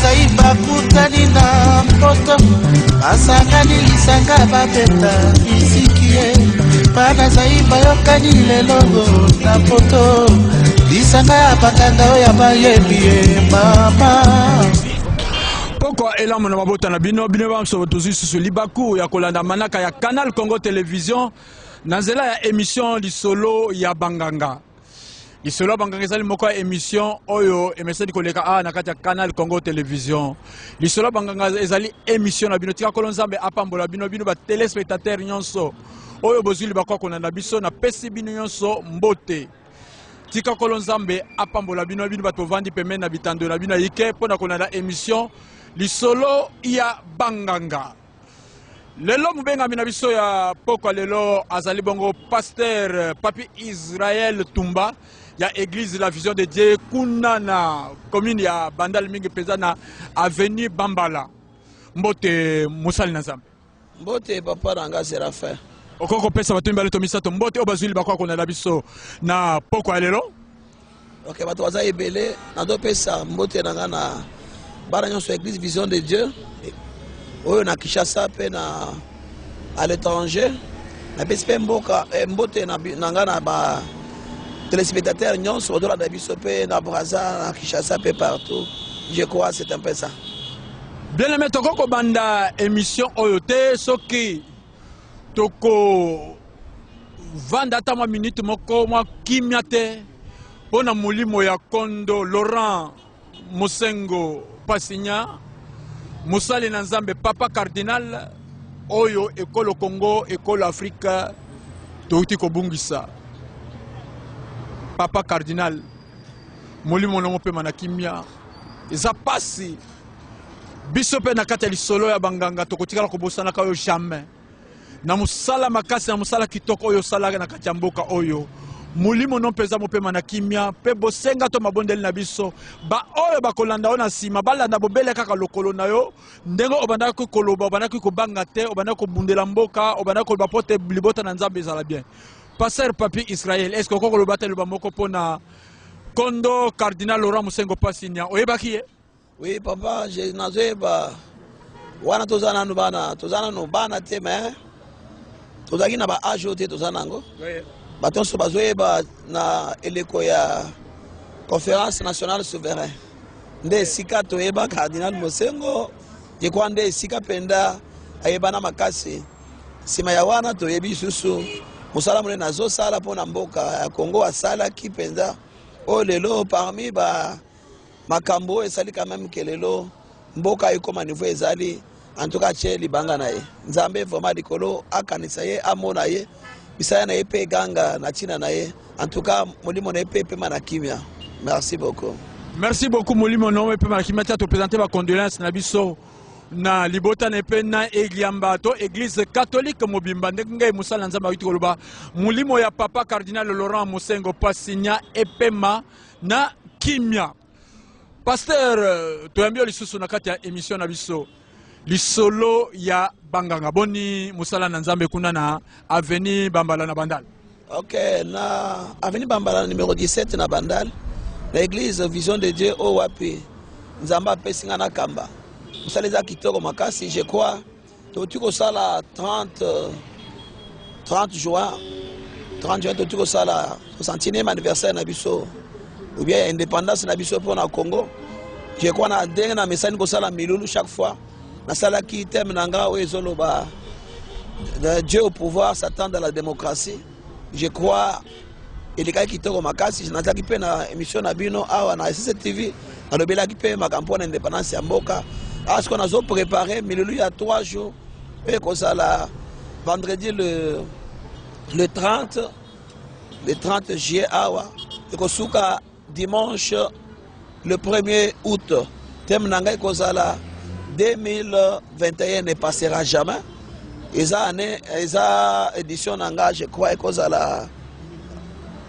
Zai bakutani na mpoto, basangani lisanga babeta misiki ye. Bana Zai bayokani lelo na poto, lisanga ya bakanga oyo ya bayebi ye mama. Pokwa elamu na mabota na bino, bino banso tozwi lisusu libaku ya kolanda manaka ya Canal Congo Television na nzela ya emission Lisolo ya Banganga. Lisolo ya Banganga ezali moko ya emission oyo emesani koleka awa na kati ya Canal Congo Television. Lisolo ya Banganga ezali emission na bino. Tika Nkolo Nzambe apambola bino, bino ba telespectateurs nyonso oyo bozwi libaku ya kolanda biso. Napesi bino nyonso mbote. Tika Nkolo Nzambe apambola bino, bino bato bovandi pembeni na bitando na bino ya ike mpo na kolanda emission Lisolo ya Banganga. Lelo mobengami na biso ya pokwa lelo azali bongo Pasteur Papi Israël Tumba ya Eglise La Vision de Dieu kuna na commune ya Bandal, mingi mpenza na avenue Bambala. Mbote mosali na Nzambe. Mbote papa na nga Seraphin. Okoki kopesa bato mibale to misato mbote oyo bazwi libaku ya kolanda biso na pokwa ya lelo? Ok, bato baza ebele. Nazopesa mbote na nga na bana nyonso ya Eglise Vision de Dieu oyo na Kinshasa mpe na à l'étranger. Napesi mpe mboka mbote na nga na ba téléspectateurs nyonso bazolanda biso mpe na Brazza, na Kinshasa mpe partout. Je crois c'est un peu ça. Bien aimé, tokoki kobanda émission oyo te soki tokovanda ata mwa minute moko mwa kimia te mpo na molimo ya kondo Laurent Mosengo Pasinya, mosali na Nzambe, papa cardinal oyo ekolo Congo, ekolo Afrika touti kobungisa. Papa cardinal, molimo nango pema na kimia. Eza pasi biso mpe na kati ya Lisolo ya Banganga tokotikala kobosanaka yo jamais na mosala makasi, na mosala kitoko oyo osalaka na kati ya mboka oyo. Molimo no mpenza mopema na kimia, mpe bosenga to mabondeli na biso, baoyo bakolanda yo na nsima balanda bobele kaka lokolo na yo, ndenge obandaki koloba, obandaki kobanga te, obandaki kobundela mboka, obandaki koloba mpo te libota na Nzambe ezala bien. Pasteur Papi Israel, est ce que okoki koloba te liloba moko mpo na kondo cardinal Laurent Mosengo Pasinya? Oyebaki ye? Oui papa, nazoyeba wana. Toza nanu bana, toza nanu bana te, mais tozalaki na ba âge oyo te toza nango. Bato nyonso bazoyeba na eleko ya Conférence nationale souverain nde esika toyeba cardinal Mosengo. Je crois nde esika mpenza ayebana makasi. Nsima ya wana toyebi lisusu mosala monene azosala mpona mboka ya Congo. Asalaki mpenza oyo lelo parmi ba makambo oyo esali quand même ke lelo mboka ekóma niveau ezali. En tout cas atie libanga na ye. Nzambe vraiment likolo akanisa ye, amona ye, misala na ye mpe eganga na ntina na ye. En tout cas molimo na ye mpe epema na kimia. Merci beaucoup. Merci beaucoup. Molimo na yo epema na kimia. Tia toprésente bacondoléance na biso na libota na mpe na egliamba to Église catholique mobimba. Ndenge ngai mosala na Nzambe akuti koloba, molimo ya papa cardinal Laurent Mosengo Pasinya epema na kimia. Pasteur, toyambi yo lisusu na kati ya émission na biso Lisolo ya Banganga. Boni mosala na Nzambe kuna na avenue Bambala na Bandal? Ok, na avenue Bambala numéro 17 na Bandal, na Église Vision de Dieu oyo wapi Nzambe apesi nga na kamba. Mosala eza kitoko makasi. Je crois toti kosala 30 juin, 30 juin toti kosala 61e anniversaire na biso ou bien ya indépendance na biso mpo na Congo. Je crois na ndenge na mesani kosala milulu chaque fois, nasalaki thème na nga oyo ezoloba "Dieu au pouvoir, Satan dans la démocratie". Je crois elekaki kitoko makasi. Nazalaki mpe na émission na bino awa na CCTV, nalobelaki mpe makambo mpona indépendance ya mboka. Awa sikoyo nazoprépare milulu ya 3 jours oyo ekozala vendredi le 30, le 30 juillet awa, ekosuka dimanche le 1er août. Thème na ngai ekozala "2021 ne passera jamais". Eza année, eza édition na nga, je crois ekozala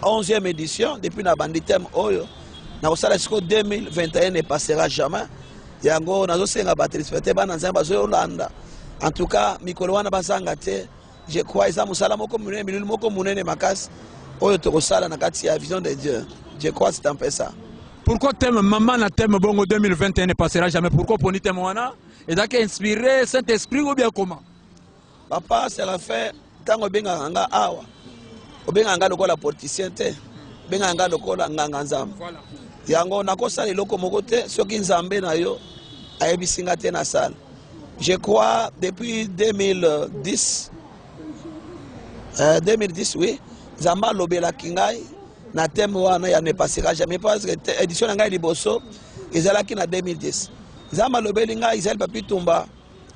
11e édition depuis na bandi thème oyo nakosala sikoyo, "2021 ne passera jamais". Yango nazosenga batéléspectateur, bana Nzambe bazolanda, en tout cas mikolo wana bazanga te. Je crois eza mosala moko monene, milulu moko monene makasi oyo tokosala na kati ya Vision de Dieu. Je crois c'est un peu ça. Pourquoi thème mama na thème bongo 2021 ne passera jamais? Pourquoi poni thème wana? Ezalaki inspiré Saint-Esprit ou bien comment? Papa Séraphin, ntango obengaka nga awa, obengaka nga lokola politicien te, obengaka nga lokola nganga Nzambe. Yango nakosala eloko moko te soki Nzambe na yo ayebisi nga te nasala. Je crois depuis 2010, 2010, oui, Nzambe alobelaki ngai na thème wana ya ne passera jamais, parce que édition na ngai liboso ezalaki na 2010. Nzambe alobeli ngai, Israel Papi Tumba,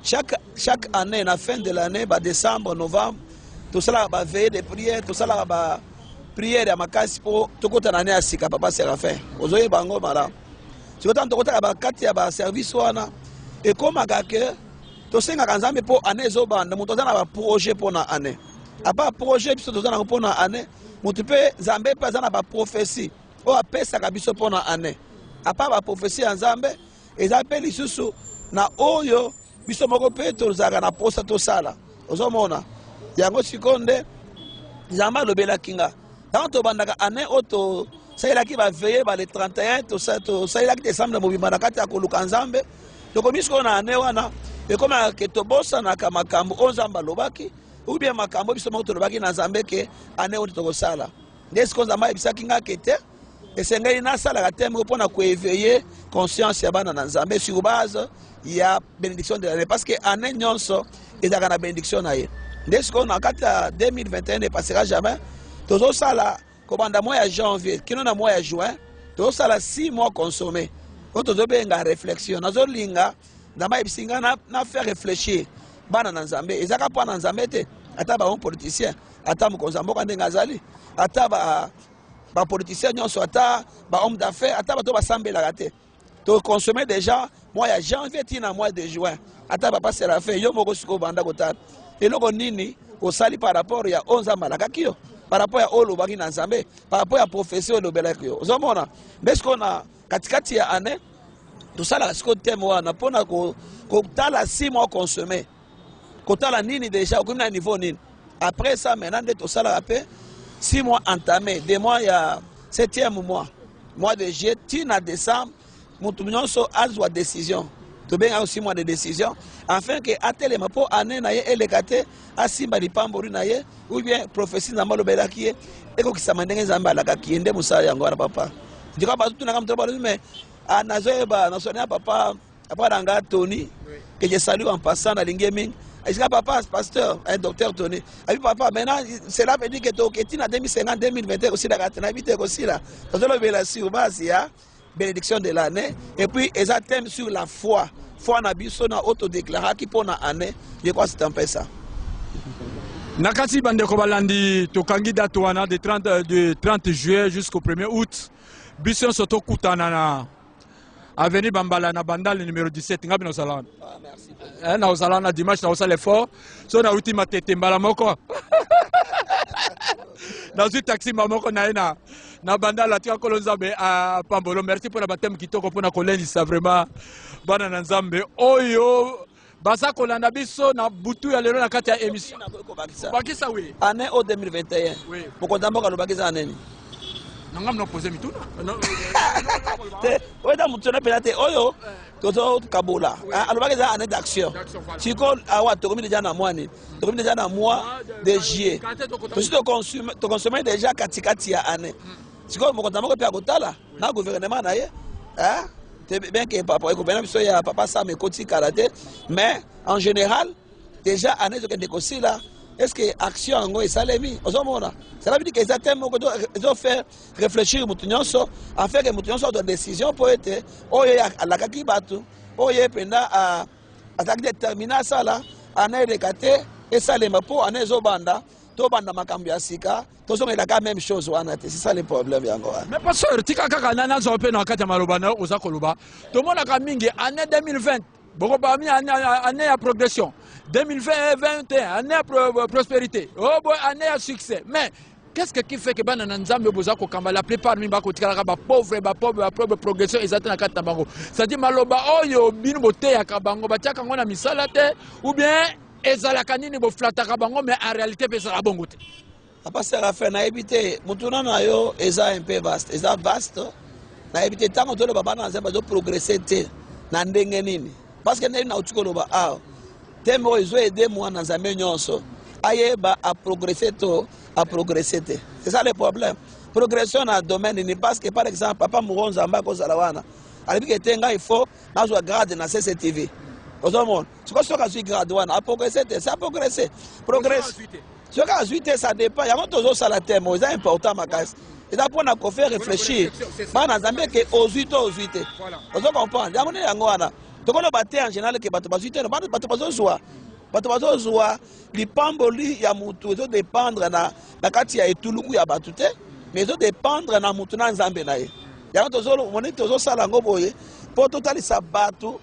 chaque année na fin de l'année, ba décembre, novembre, tosalaka ba veillée de prière, tosalaka ba prière ya makasi mpo tokota na année ya sika. Papa Séraphin, ozoyeba yango malamu. Sikoyo ntango tokotaka bakati ya baservice wana, ekomaka ke tosengaka Nzambe mpo année ezobanda, moto aza na baprojet mpo na année. À part projet biso toza nango mpo na année, moto mpe Nzambe mpe aza na baprophétie oyo apesaka biso mpo na année. À part baprophétie ya Nzambe, eza mpe lisusu na oyo biso moko mpe tozalaka na posa tosala. Ozomona yango. Sikoyo nde Nzambe alobelaki nga, ntango tobandaka année oyo, tosalelaki baveillée ba le 31, tosalelaki décembre mobimba na kati ya koluka Nzambe. Tokomi sikoyo na année wana, ekomaka ke tobosanaka makambo oyo Nzambe alobaki ou bien makambo biso moko tolobaki na Nzambe ke année oyo tokosala. Nde sikoyo Nzambe ayebisaki nga ke te, esengeli nasalaka te moko mpona koéveiller conscience ya bana na Nzambe sur base ya bénédiction de l'année, parce que année nyonso ezalaka na bénédiction na ye. Nde sikoyo na kati ya 2021 ne passera jamais, tozosala kobanda mois ya janvier kino na mois ya juin, tozosala 6 mois consommé oyo tozobenga réflexion. Nazolinga Nzambe ayebisi ngai na faire réfléchir bana na Nzambe. Ezaka mpo na Nzambe te, ata bahomme politicien, ata mokonzi ya mboka ndenge azali, ata bapoliticien nyonso, ata bahomme d'affaires, ata bato basambelaka te. Toconsommer déjà mois ya janvier ntina mois de juin. Ata papa Séraphin, yo moko sikoyo banda kotala eloko nini osali par rapport ya oyo Nzambe alakaki yo, par rapport ya oyo olobaki na Nzambe, par rapport ya prophétie oyo elobelaki yo. Ozomona nde sikoyo na katikati ya année tosalaka sikoyo thème wana mpona kotala 6 mois consommé, kotala nini déjà okomi na niveau nini. Après ça maintenant nde tosalaka mpe 6 mois entamé, de mois ya septième mois, mois de juillet ntina décembre, motu nyonso azwa décision. Tobengaka 6 mois de décision, afin ke atelema mpo année na ye eleka te, asimba lipamboli na ye ou bien prophétie Nzambe alobelaki ye ekokisama ndenge Nzambe alakaki ye. Nde mosala yango wana, papa. Ndika bazotunaka moto balobi, mais nazoyeba nasoni ya papa, papa na nga Tony, que je salue en passant, nalingi ye mingi. Esika papa pasteur, un docteur Tony abi, papa, maintenant cela veut dire que toketi na 2050, 2021 ekosilaka te? Nayebi te ekosila. Tozolobela sur base ya bénédiction de l'année et puis eza thème sur la foi, foi na biso na oyo todéclaraki mpo na année. Je crois c'est un peu ça. Na kati bandeko balandi, tokangi date wana de 30 juillet jusqu'au 1er août. Biso nyonso tokutana na avenue Bambala na Bandal numéro 17. Ngabi nazala wana. Ah, merci. Nazala wana dimanche, naosala effort. So nauti Matete mbala moko, nazwi taxi mbala moko na ye na Bandal. Atika nkolo Nzambe apambolo. Merci mpona bathème kitoko mpona kolendisa vraiment bana na Nzambe oyo baza kolanda biso na butu ya lelo na kati ya émission. Nakoki kobakisa? Bakisa, oui. Année o 2021, mokonzi ya mboka alobaki eza nini? Na ngai napose mituna. Te, oyo eza motu na mpena te oyo tozokabola. Alobaki eza année d'action. Sikoyo awa tokomi déjà na mois nini? Tokomi déjà na mois de juillet. Tosi toconsommer déjà katikati ya année. Sikoyo mokonzi ya mboka mpe akotala na gouvernement na ye te, bien que papa ekobena biso ya papa Sam ekotikala te, mais en général déjà année ezokende kosila. Est ce que action yango esalemi? Ozomona, cela veut dire que eza thème moko ezofaire réfléchir motu nyonso, afin que motu nyonso azwa décision mpo ete oyo ye alakaki bato, oyo ye mpenza azalaki déterminé asala, année eleka te, esalema, mpo année ezobanda, tobanda makambo ya sika, tozongelaka même chose wana te. C'est ça le problème yango wana. Mais pasteur, tika kaka na nazwa mpe na kati ya maloba na yo oza koloba. Tomonaka mingi année 2020 boko mi année ya progression, 2020, 21 année ya prospérité, oh boy, année ya succès. Mais qu'est-ce que qui fait que bana na Nzambe boza kokamba, la plupart mingi bakotikalaka bapauvre, bapauvre, bapauvre, progression eza te na kati na bango? C'est-à-dire maloba oyo bino boteyaka bango, batiaka yango na misala te, ou bien ezalaka nini? Boflataka bango, mais en réalité mpe ezalaka bongo te. Papa Séraphin, nayebi te, motuna na yo eza un peu vaste, eza vaste. Nayebi te ntango toloba bana na Nzambe bazoprogresse te na ndenge nini, parce que ndenge nauti koloba awa, thème oyo ezo aider mwana Nzambe nyonso ayeba aprogresse to aprogresse te. C'est ça le problème. Progression na domaine nini? Parce que, par exemple, papa moko Nzambe akozala wana, alobi ke te, ngai il faut nazwa grade na CCTV. Ozomona sikoyo, soki azwi grade wana, aprogresse te? C'est aprogresse, progresse. Soki azwi te, ça dépend. Yango tozosala thème oyo, eza important makasi, eza mpona kofaire réfléchir bana Nzambe ke ozwi to ozwi te. Ozo comprendre? Yango nde yango wana tokoloba te en général ke bato bazwi te. Bato bazozwa, bato bazozwa. Lipamboli ya mutu ezodépendre na kati ya etuluku ya bato te, mais ezodépendre na mutu na Nzambe na ye. Yango tozomoni, tozosala yango boye mpo totalisa bato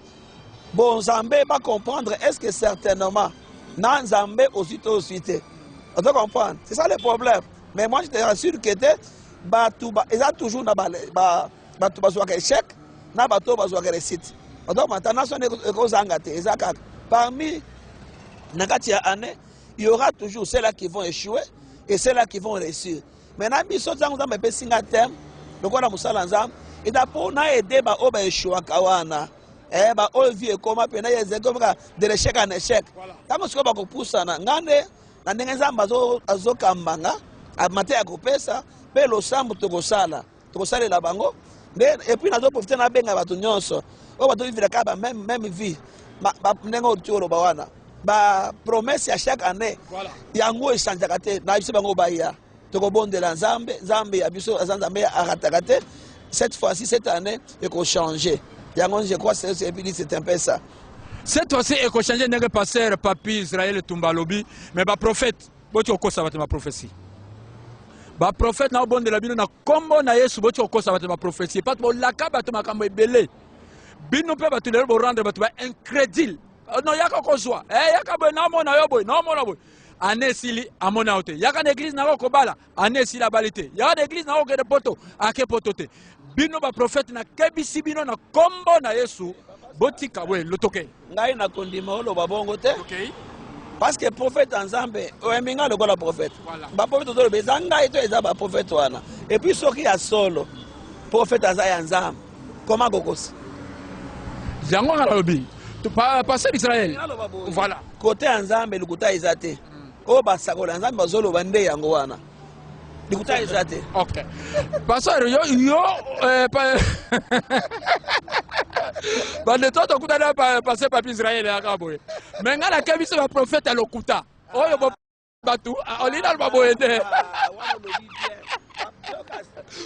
bon Nzambe, bacomprendre est ce que certainement na Nzambe ozwi to ozwi te. Ozo comprendre? C'est ça le problème. Mais moi, je te rassure que te, bato eza toujours na bato bazwaka échec na bato oyo bazwaka réussite. Donc tendance wana ekozanga te, eza kaka parmi na kati ya année. Il y aura toujours ceux-là qui vont échouer et ceux-là qui vont réussir. Maintenant, biso, ntango Nzambe apesi nga thème lokola mosala Nzambe, eza mpo na aider baoyo baéchouaka wana, baoyo vie ekoma mpe na ekomaka de l'échec en échec. Ntango sikoyo bakopusana, nga nde na ndenge Nzambe azokamba nga, mate ya kopesa mpe losambo, tokosala, tokosalela bango nde. Et puis nazoprofite, nabenga bato nyonso oyo batovivre kaka ba même vie, ndenge oti oloba wana, bapromesse ya chaque année, yango echangeaka te. Na biso bango baya, tokobondela Nzambe. Nzambe ya biso aza Nzambe arataka te. Cette fois-ci, cette année ekochange. Yango, je crois, c'est un peu ça. Cette fois-ci ekochange, ndenge pasteur Papi Israel Tumba alobi. Mais baprophète, boti kokosa bato baprophétie. Baprophète, na obondela bino na nkombo na Yesu, boti kokosa bato baprophétie. Pato bolaka bato makambo ebele. Bino mpe bato lelo borendre bato baincrédule. No yaka kozwa, yaka boye, naomona yo boye, naomona boye. Ane esili, amona yo te. Yaka na église nako kobala, ane esili, abali te. Yaka na église nako kokende poto, ake poto te. Bino baprophète, nakebisi bino na nkombo na Yesu, botika boye lotoke. Ngai nakondima oloba bongo te, parce que prophète ya Nzambe oyambi ngai lokola prophète. Baprophète ozoloba, eza ngai to eza baprophète wana? Et puis soki ya solo prophète aza ya Nzambe, koma kokosi? Yango nga nalobi, pasteur Israel. Voilà. Kote ya Nzambe, lokuta eza te. Oyo basakola ya Nzambe bazoloba nde yango wana, likuta eza te. Ok, pasteur, yo bande to tokutani, pasteur Papi Israel, yaka boye. Me ngai nakebi biso baprophète ya lokuta oyo bato olingi naloba boye te.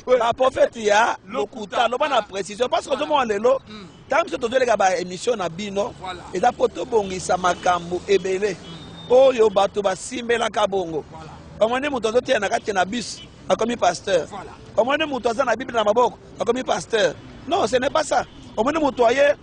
Baprophète ya lokuta, loba na précision, parce que ozomona lelo, ntango biso tozoleka baémission na bino, eza mpo tobongisa makambo ebele oyo bato basimbelaka bongo. Omoni moto azoteya na kati na bus, akomi pasteur. Omoni moto aza na Bible na maboko, akomi pasteur. Non, ce n'est pas ça. Omoni moto aye,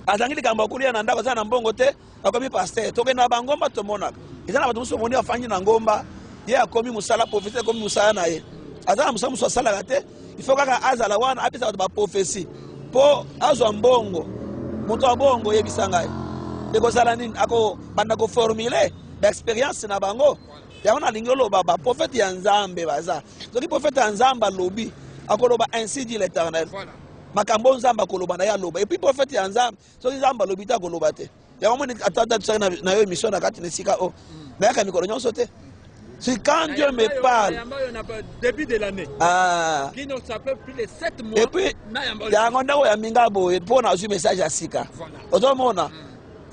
azangi likambo ya kolia na ndako, aza na mbongo te, akomi pasteur. Tokende na bangomba, tomonaka eza na bato mosusu, omoni afandi na ngomba, ye akomi mosala prophétie, akomi mosala na ye. Aza na mosala mosusu asalaka te, il faut kaka azala wana, apesa bato baprophétie mpo azwa mbongo. Moto ya bongo, oyebisa ngai, ekozala nini? Akobanda koformule baexpérience na bango. Yango nalingi oloba, baprophète ya Nzambe baza. Soki prophète ya Nzambe alobi, akoloba "Ainsi dit l'Éternel". Makambo oyo Nzambe akoloba na ye, aloba. Et puis prophète ya Nzambe, soki Nzambe alobi te, akoloba te. Yango moni, ata tosali na yo émission na kati na esika oyo, nayaka mikolo nyonso te. C'est quand Dieu me parle. Début de l'année. Ah. Kino, ça fait plus de 7 mois. Et puis, yango ndenge oyambi boye mpo nazwi message ya sika. Ozomona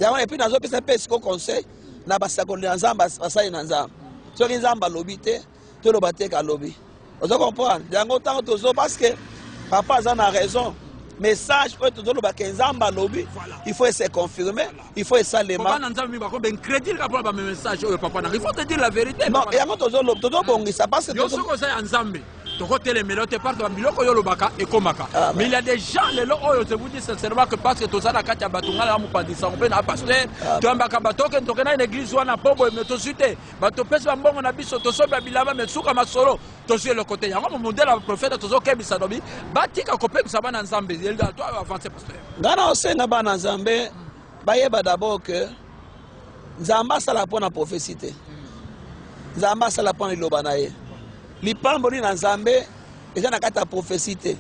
yango. Et puis nazopesa mpe siko conseil na basakoli ya Nzambe, basali na Nzambe: soki Nzambe alobi te, toloba te kalobi. Ozo comprendre? Yango ntango tozo, parce que papa aza na raison, message oyo tozolobaka, Nzambe alobi, il faut ese confirmer, il faut esalema. Bana Nzambe bakombe incrédule kaka mpona bamessage oyo. Papa nanga, il faut te dire la vérité. Non, yango tozobongisa parce que yo, soki oza ya Nzambe, tokotelemela te, parce que biloko oyo olobaka ekomaka. Mais il y a des gens lelo oyo, je vous dis sincèrement que parce que toza na kati ya bato, ngai na mopanzi sango mpe na pasteur, toyambaka bato, okende, tokenda na église wana mpo boye, me tozwi te. Bato topesi bambongo na biso, tosomba bilamba, me suka masolo, tozwi eloko te. Yango modèle ya prophète, tozokebisa lobi, batika kopebisa bana Nzambe. To avance, pasteur. Ngai na osenga bana Nzambe bayeba d'abord que Nzambe asala mpo na prophétie te, Nzambe asala mpo na liloba na ye. Lipamboli na Nzambe eza na kati ya prophétie te.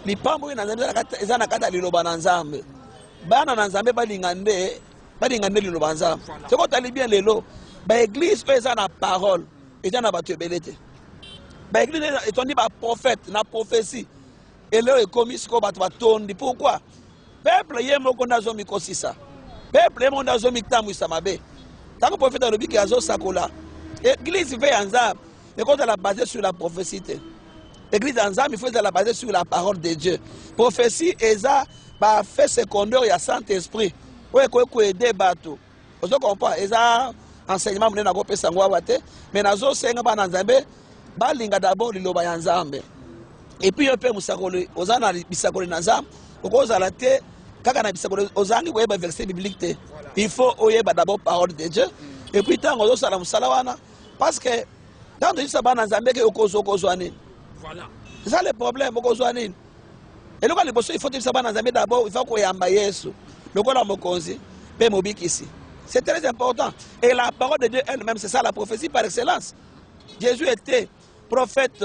Lipamboli na Nzambe eza na kati ya liloba na Nzambe. Bana na Nzambe balinga nde, balinga nde liloba Nzambe. Soki otali bien lelo, ba église oyo eza na parole eza na bato ebele te. Ba église etondi ba prophète na prophétie. Eleo ekomi sikoyo bato batondi. Pourquoi? Peuple ye moko nde azomikosisa. Peuple ye moko nde azomitambwisa mabe. Ntango prophète alobi ke azosakola, église ve ya Nzambe ekozala basée sur la prophétie te. Église ya Nzambe il faut ezala basée sur la parole de Dieu. Prophétie eza ba fait secondaire ya Saint-Esprit oyo ekoki koaider bato. Ozo comprendre? Eza enseignement monene nakopesa yango awa te, mais nazosenga bana Nzambe balinga d'abord liloba ya Nzambe. Et puis yo mpe mosakoli, oza na bisakoli na Nzambe, okozala te kaka na bisakoli ozangi koyeba verset biblique te. Il faut oyeba d'abord parole de Dieu. Et puis ntango ozosala mosala wana, parce que ntango toyebisa bana Nzambe ke okozwa, okozwa nini? C'est ça le problème, okozwa nini? Eloko ya liboso il faut toyebisa bana Nzambe d'abord, il faut koyamba Yesu lokola mokonzi mpe mobikisi. C'est très important. Et la parole de Dieu elle-même, c'est ça la prophétie par excellence. Jésus était prophète,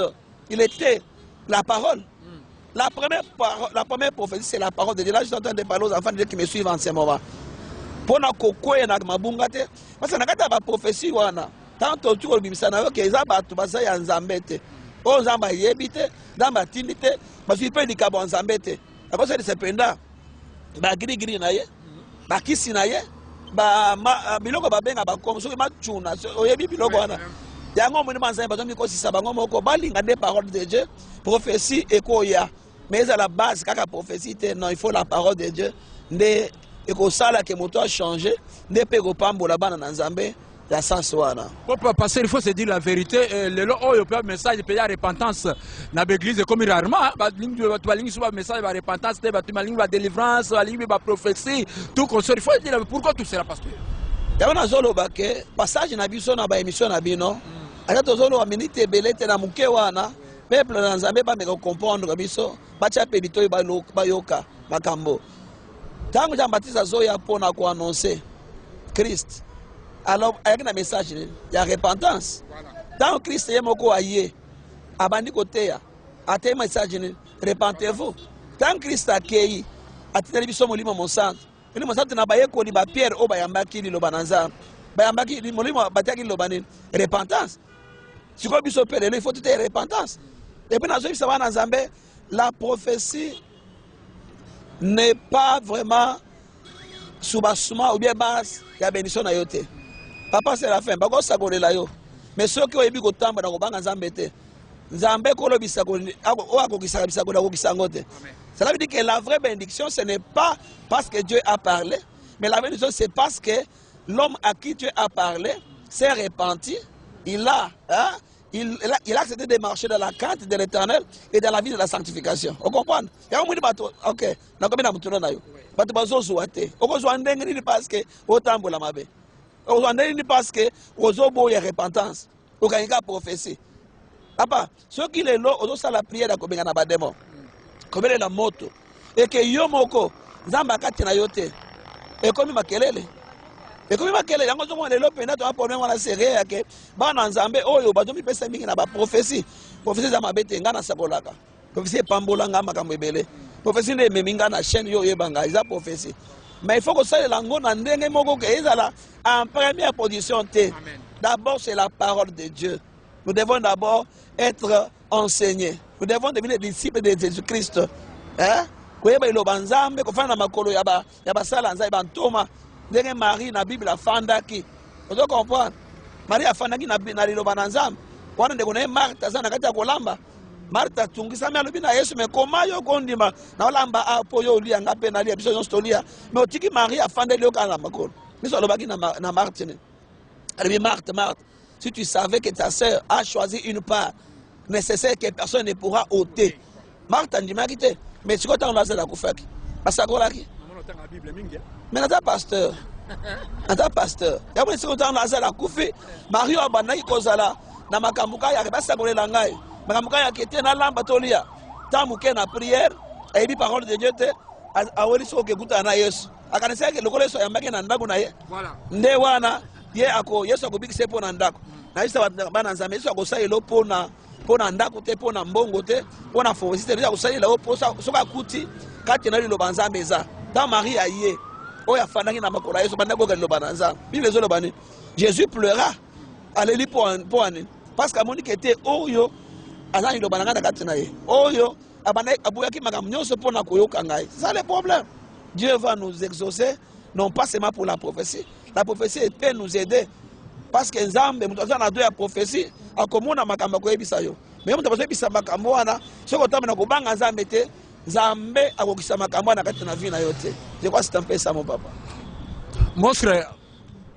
il était la parole. La première prophétie, c'est la parole de Dieu. Là, je suis en train de parler aux enfants de Dieu qui me suivent en ce moment. Pona kokwea na mabunga te, parce que na kati ya baprophétie wana, tant totu kolobimisa na yo ke eza bato baza ya Nzambe te, oyo Nzambe ayebi te, Nzambe atindi te, bazwi mpe likabo ya Nzambe te, akosalisa mpenza bagirigiri na ye, bakisi na ye, biloko babenga bakongo, soki macuna, oyebi biloko wana. Yango omoni banzambe bazomikosisa bango moko. Balinga nde parole de Dieu. Prophétie ekoya, mais ezala base kaka prophétie te. Non, il faut la parole de Dieu nde ekosala ke moto achange, nde mpe ekopambola bana na Nzambe ya sens wana. Papa pasteur, il faut se dire la vérité. Lelo oyo mpe message mpe ya repentance na baeglise ekomi rarement. Bato balingi so bamessage ba repentance te, bato balingi badélivrance, balingi mpe baprophétie, tout consort. Il faut dire pourquoi tout cela, pasteur? Yango nazoloba ke passage na biso na baémission na bino, ata tozoloba minute ebele te, na moke wana peuple na Nzambe bameka kocomprendre biso, batya mpe litoyi, bayoka makambo. Ntango Jean Baptiste azoya mpona koannonce Christ, alors ayaki na message nini? Ya repentance. Ntango Christ ye moko aye, abandi koteya, ateyi message nini? Repentez-vous. Ntango Christ akei, atindeli biso Molimo Mosantu. Molimo Mosantu na bayekoli bapierre oyo bayambaki liloba na Nzambe, bayambaki Molimo, batiaki liloba nini? Repentance. Sikoyo biso mpe lelo il faut toteya repentance. Et puis nazoyebisa bana Nzambe, la prophétie n'est pas vraiment soubassement ou bien base ya bénédiction na yo te. Papa, c'est la fin, bakosakolela yo, mais soki oyebi kotambola na kobanga Nzambe te, Nzambe kolo bisakoli oyo akokisaka bisakoli akokisa yango te. Cela veut dire que la vraie bénédiction, ce n'est pas parce que Dieu a parlé, mais la bénédiction, c'est parce que l'homme à qui Dieu a parlé s'est repenti, hein, il a accepté de marcher dans la crainte de l'Éternel et dans la vie de la sanctification. On comprend? Yango mwini bato, ok, nakomi na mutuna na yo. Bato bazozwa te. Okozwa ndenge nini parce que otambola mabe? Okozwa ndenge nini parce que ozoboya repentance? Okangi kaka prophétie. Papa, soki lelo ozosala prière ya kobenga na bademo, kobelela moto, eke yo moko Nzambe akati na yo te, ekomi makelele, ekomi makelele. Yango ozomona lelo mpenza toza problème wana sérieux yake bana Nzambe oyo bazomipesa mingi na baprophétie. Prophétie eza mabe te. Ngai nasakolaka prophétie, epambola nga makambo ebele. Prophétie nde ememi nga na chaîne yo oyeba ngai, eza prophétie. Mais il faut kosalela yango na ndenge moko ke ezala en première position te. D'abord, c'est la parole de Dieu. Nous devons d'abord être enseignés, nous devons devenir des disciples de Jésus-Christ, hein? Koyeba liloba Nzambe, kofanda na makolo ya basala Nzambe, bantoma, ndenge Marie na Bible afandaki. Ozo comprendre? Marie afandaki na liloba na Nzambe wana. Ndeko na ye Marthe aza na kati ya kolamba. Marthe atungisami, alobi na Yesu: "Me koma yo kondima na olamba a mpo yo olia, nga mpe nalia, biso nyonso tolia, me otiki Marie afandeli yo kaka na makolo." Biso alobaki na Marthe nini? Alobi: "Marthe, Marthe, si tu savais que ta sœur a choisi une part nécessaire que personne ne pourra ôter." Marthe andimaki te. Mais sikoyo ntango Lazare akufaki, basakolaki. Mais naza pasteur, naza pasteur. Yango sikoyo ntango Lazare akufi, Mario abandaki kozala na makambo kaka yake basakolela ngai, makambo kaka yake te nalamba tolia. Ntango moke na prière, ayebi parole de Dieu te, aweli soki okekutana na Yesu, akanisaki lokola Yesu ayambaki na ndako na ye nde wana ye ako Yesu akobikisa ye mpo na ndako. Nayebisa bana Nzambe, Yesu akosalela mpo na mpo na ndako te, mpo na mbongo te, mpo na foresi te. Akosalela yo mpo soki akuti kati na liloba Nzambe eza. Ntango Marie aye, oyo afandaki na makolo ya Yesu, bandaki koyoka liloba na Nzambe. Bible ezoloba nini? Jésus pleura, aleli mpo ani? Parce que amoni ke te oyo aza na liloba na ngai na kati na ye, oyo abandaki aboyaki makambo nyonso mpo na koyoka ngai. C'est ça le problème. Dieu va nous exaucer, non pas seulement pour la prophétie. La prophétie peut nous aider, parce que Nzambe, moto aza na don ya prophétie akomona makambo, akoyebisa yo. Mais moto azoyebisa makambo wana, soki otambola na kobanga Nzambe te, Nzambe akokisa makambo wana kati na vie na yo te. Je crois c'est un peu ça, mon papa. Monstre,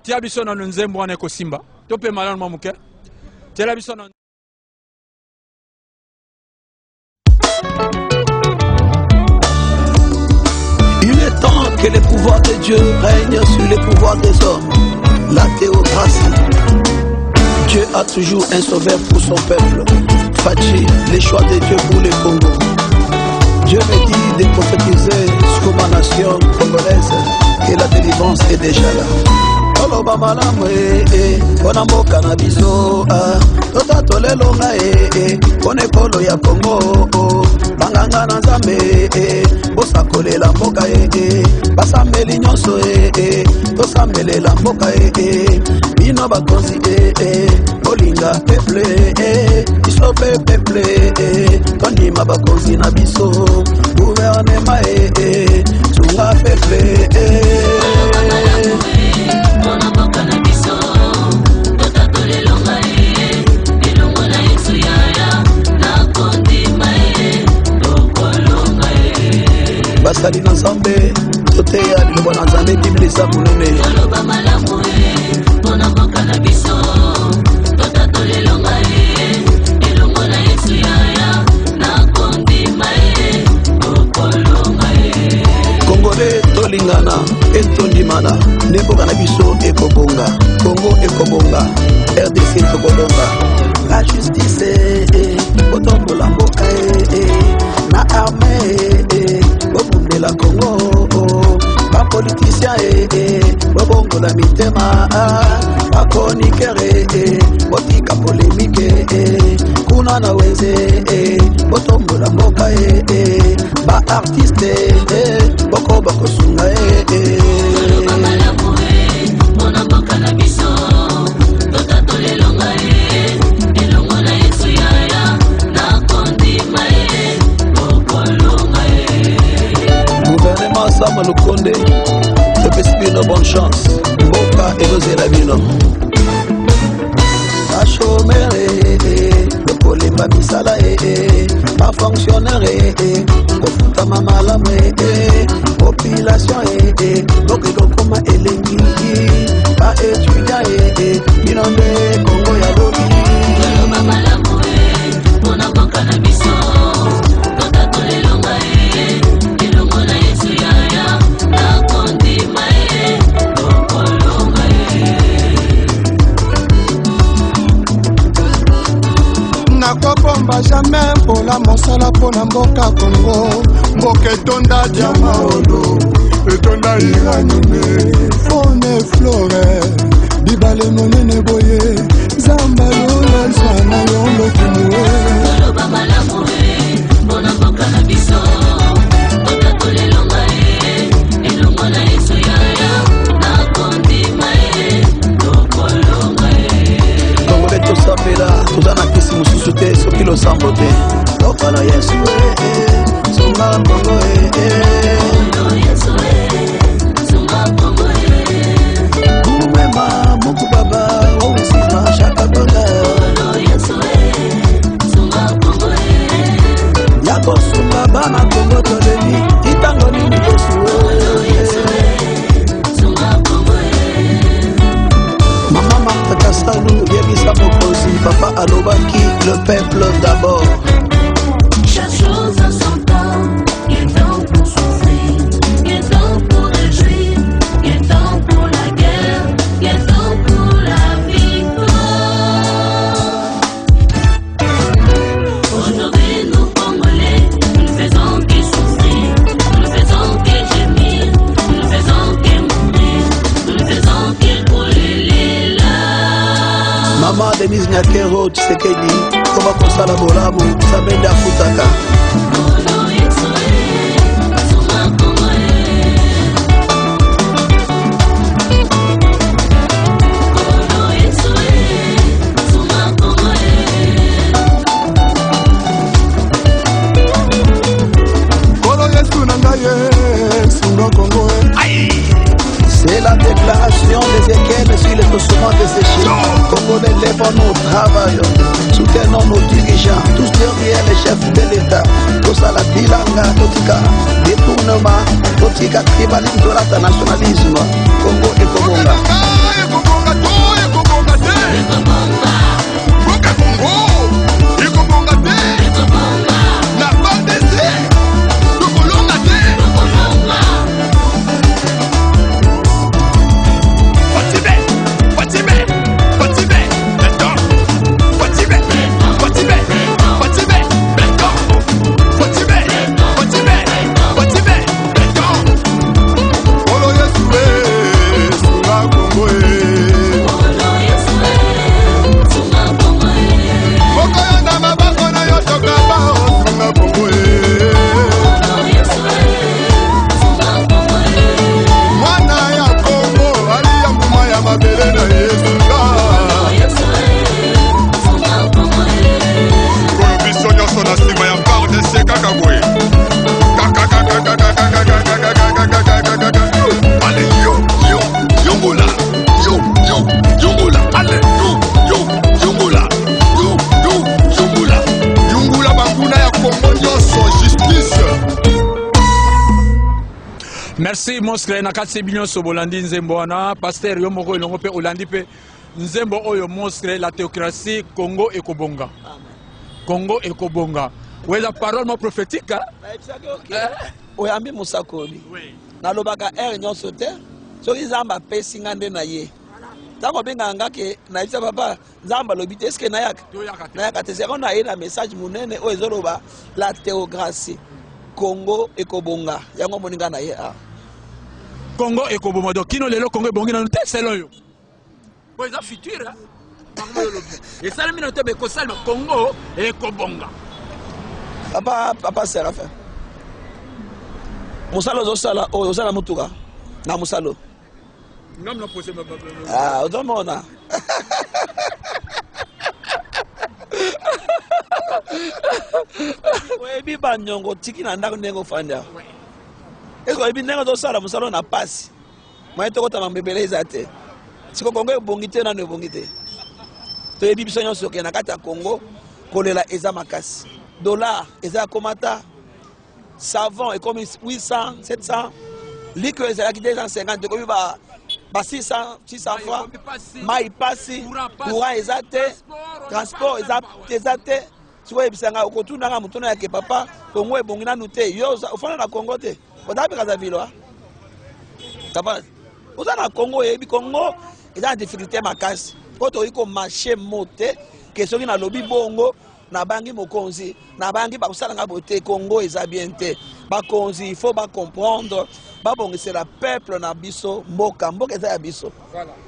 tia biso nano nzembo wana ekosimba, topema nano mwa moke. Tiela biso nano. Il est temps que le pouvoir de Dieu règne sur le pouvoir des hommes. La théocratie. Dieu a toujours un sauveur pour son peuple. Fatshi, les choix de Dieu pour le Congo. Dieu me dit de prophétiser sur ma nation congolaise que la délivrance est déjà là. Toloba malamu e mpona mboka na biso, totatola elonga e mpona ekolo ya Kongo. Banganga na Nzambe e, bosakolela mboka e, basambeli nyonso e, tosambelela mboka e. Bino bakonzi e, bolinga peuple e, biso mpe peuple e, tondima bakonzi na biso. Gouvernement e, sunga peuple e. Mpona mboka na biso, totatola elonga ye elongo na Yesu. Yaya, nakondima ye, tokolonga ye. Basali na Nzambe, toteya liloba na Nzambe. Bible eza monene. Toloba malamu ye mpona mboka na biso, totatola elonga ye elongo na Yesu. Yaya, nakondima ye, tokolonga ye. Congolais, tolingana mpe tondimana nde mboka na biso ekobonga. Kongo ekobonga, RDC tokolonga. La justice, botombola mboka na armée, bobundela Kongo. Bapoliticien, bobongola mitema. Bachroniqueur, botika polémique kuna na wenze, botombola mboka. Baartiste, bokoba kosunga. Toloba malamu ye mpona mboka na biso, totatola elonga ye elongo na Yesu. Yaya, nakondima ye, tokolonga ye. Gouvernement Sama Lukonde, topesi bino bonne chance. Mboka ezozela bino. Bachômeur, bokolemba misala. Bafonctionnaire, kofutama malamu. Population, mboka ekokoma elengi. Baétudiant, bino nde Kongo ya lobi. Toloba malamu ye mpona mboka na biso, totatola elonga ye elongo na Yesu. Yaya, nakondima ye, tokolonga ye. Nakobomba jamais mpola mosala mpo na mboka Kongo. Mboka etonda diamant, olo etonda uranium, faune, flore, bibale monene boye. Nzambe alola, zwa na yo lokumu e. Toloba malamu ye mpona mboka na biso, totatola elonga ye elongo na Yesu. Yaya, nakondima ye, tokolonga ye. Congolais, tosambela. Toza na kisi mosusu te soki losambo te. Lokala Yesu, sunga Kongo. Oyo Yesu e, sunga Kongo e. Kumwema Mungu Baba wousima shakakonga. Oyo Yesu e, sunga Kongo e. Ya kosunga bana Kongo, toleli titango nini, Yesu? Oyo Yesu e, sunga Kongo e. Mama Marta Kasalu, yebisa mokonzi, papa alobaki: le peuple d'abord. Chaque chose a son temps, il est temps pour souffrir, il est temps pour réjouir, il est temps pour la guerre, il est temps pour la victoire. Aujourd'hui, nous Congolais, nous ne faisons que souffrir, nous ne faisons que gémir, nous ne faisons que mourir, nous ne faisons que couler les larmes. Mama Denise Nyakero Tshisekedi. Koba kosala bolamu, Nzambe nde afutaka. Kolo Yesu na ngai ye, sunga Kongo e. C'est la déclaration d'Ézéchiel sur les ossements desséchés. Congolais, lèvons-nous, travaillons, soutenons nos dirigeants, tous derrière les chefs de l'État. Tosala bilanga, totika détournement, totika tribalisme, tolata nationalisme. Congo ekobonga. Ekobonga to ekobonga te. Mboka Kongo ekobonga te. Na FARDC tokolonga te. Fatime, Fatime, Fatime, beton. Fatime, Fatime, Fatime, beton. Fatime, Fatime, Fatime, beton. Kolo Yesu e, sunga Kongo e. Moko yo na maboko na yo tokaba osunga Kongo e. Mwana ya Kongo alia mbuma ya mabele na ye sunga. Oyo biso nyonso na nsima ya FARDC kaka boye. Kakakakakakakakakakakakakakakaka. Ale yo yo yungula yo yo yungula ale yo yo yungula yo yo yungula yungula banguna ya Kongo nyonso justice. Merci monstre. Na kati bino nyonso bolandi nzembo wana. Pasteur, yo moko elongo mpe olandi mpe nzembo oyo, monstre, la théocratie, Congo ekobonga, Congo ekobonga. Oyo eza parole mo prophétique, hein? Nayebisaki oke oyambi mosakoli. Nalobaka heure nyonso te. Soki Nzambe apesi nga nde na ye, ntango obengaka nga ke nayebisa papa, Nzambe alobi te eske nayaka? Toyaka te. Nayaka te. Seko na ye na message monene oyo ezoloba la théocratie, Congo ekobonga. Yango omoni nga na ye awa. Congo ekobonga. Donc kino lelo Congo ebongi nanu te selon yo? Po eza futur, hein? Makambo oyo olobi esalemi nanu te, mais ekosalema. Congo ekobonga. Papa, papa Séraphin, mosala ozosala oyo, oza na motuka na mosala oyo? Ngam na pose. Ah, ozomona oyebi baniongo otiki na ndako ndenge ofandi awa. Eske oyebi ndenge ozosala mosala oyo na pasi moye tokotama mbebele eza te? Siko Kongo ebongi te, nano ebongi te. Toyebi biso nyonso ke na kati ya Kongo kolela eza makasi. Dollar eza ya komata, savon ekomi 800, 700, liqueur ezalaki 250 ekomi ba 600, 600 francs, mai pasi, courant eza te, transport eza te. Sikoyo oyebisa ngai, okotuna ngai motuna yake papa, Kongo ebongi nanu te. Yo ofanda na Kongo te, oza mpe Brazzaville, papa, oza na Kongo, oyebi Kongo eza na difficulté makasi oyo tokoki komarche mo te. Ke soki nalobi bongo, nabangi mokonzi, nabangi bakosala nga boye te. Kongo eza bien te. Bakonzi, il faut bacomprendre, babongisela peuple na biso mboka. Mboka eza ya biso,